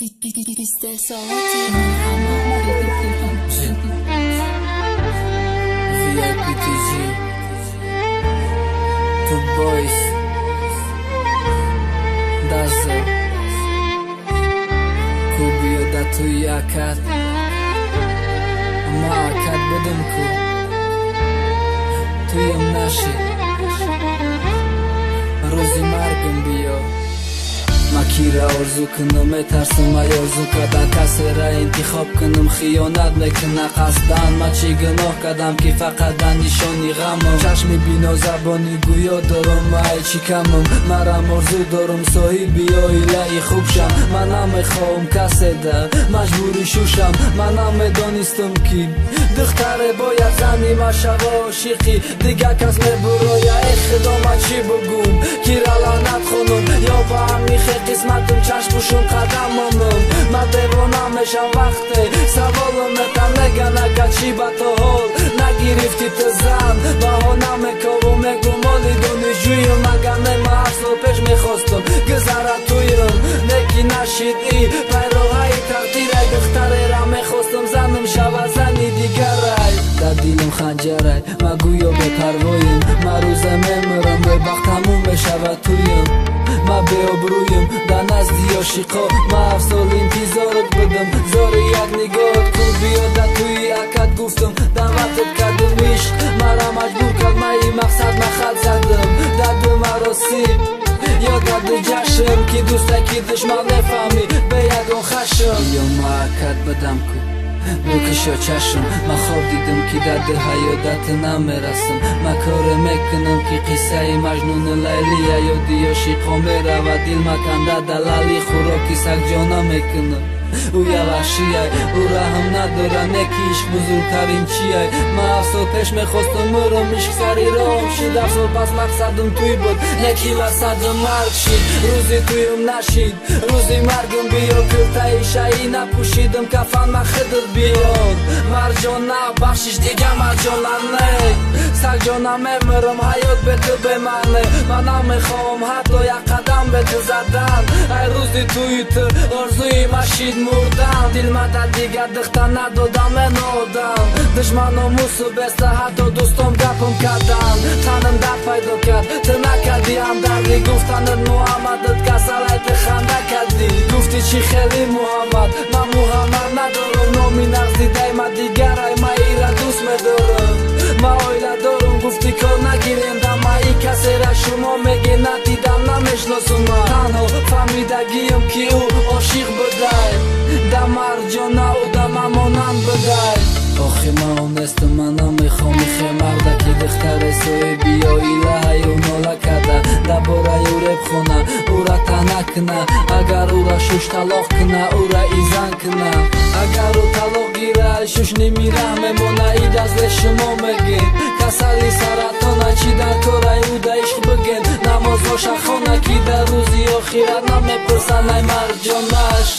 VIPTG Two Boys Dazo Кубиё да туи акат, ма акат будум ку, туям нашид. Рӯзи маргам биё. Ма кира орзу кунам, метарсам ай орзу кардан. Касера интихоб кунам, хиёнат мекуна қасдан. Ма чӣ гуноҳ кардам, ки фақат дар нишони ғамам? Чашми бино, забони гӯё дорам, ма ай чӣ камам? Марам орзу дорам соҳиби оилаи хуб шам. Ман намехоҳам каседа маҷбури шушам. Ман намедонистам, ки духтаре бояд зани ма шава, ошиқи дигар кас мебуроя. Э худо, ма чӣ бугум? Кира лаънат хонум ё ба ҳамихе қисматум чашмпӯшум қадам монум? Ма девона мешам, вақте саволам метам, меган: ака чӣ ба то ҳол нагирифтӣ ту зан? Баҳона мекову мегум: оли донишҷӯюм. Агар не, ма 7 сол пеш мехостум гузара туюм, неки нашид. И пайроҳаи тақдирай, духтарера мехостум занам шава, зани дигарай. Дар дилам ханҷарай, ма гӯё бепарвоем. Ма рӯза мемирам, бебахт тамом мешавад туюм. Ма беобрӯем дар назди ошиқо. Ма 7 сол интизорат будам, зори як нигоҳат ку биё да туи акат гуфтам, даъватат кардам. Ишқ мара маҷбур кард, маи мақсад ма хат задам. Дарду маросим ё дарду ҷашн, ки дӯста, ки душман, мефаҳмӣ бе ягон хашм. Ё ма акат будам ку, бикушо чашм. Ма хоб дидам, ки дарди ҳаёдат намерасам. Ма коре мекунам, ки қиссаи Маҷнуну Лайлия ёди ошиқо меравад. Дил маканда далали хӯроки сагҷона мекунам. Ӯя ваҳшияй, ӯ раҳм надора, не ки ишқ бузургтарин чияй. Ма 7 сол пеш мехостум мурам, ишқ сари роҳам шид. 7 сол пас мақсадам туй буд, не ки мақсадам марг шид. Рӯзи туюм нашид, рӯзи маргам биё. Киртаи шаҳӣ напӯшидам, кафан ма худат биёр. Марҷона, бахшиш, дига марҷона не. Сагҷона, мемирам, ҳаёт бе ту бемаъне. Ман намехоҳам ҳатто як қадам бе ту задан. Ай рӯзи туи ту орзуи ма шид мурдан. Дилмада дигар духта надодам, мен одам. Душманом мусу беста, ҳатто дӯстом гапам кардан. Танам дард пайдо кард, ту накардӣ ҳамдардӣ. Гуфтанат Муҳаммадат касалай, ту ханда кардӣ. Гуфтӣ: чӣ хели Муҳаммад? Ман Муҳаммад надорам. Номи нағз дидай ма дигарай, ма ира дӯст медорам, ма оила дорам. Гуфтӣ: кор нагирем ма и касера шумо меге надидам, намешносум. Ма танҳо фаҳмидагиям, ки ӯ ошиқ будай да марҷона, ӯ да ман монанд будай. Охи ман онестам, ман намехоҳам ихе марда, ки духтаре соҳиби оила ҳаю нола карда дар бораи ӯ реп хона, ӯра таъна куна. Агар ӯра шуш, талоқ куна, ӯра изан куна. Агар ӯ талоқ гира, шуш нимираҳ мемона. Идазе шумо мегин касали саратона, чӣ дар кораи ӯ да ишқ биген? Намозоша хона, ки дар рӯзи охират намепурсанд ай марҷонаш.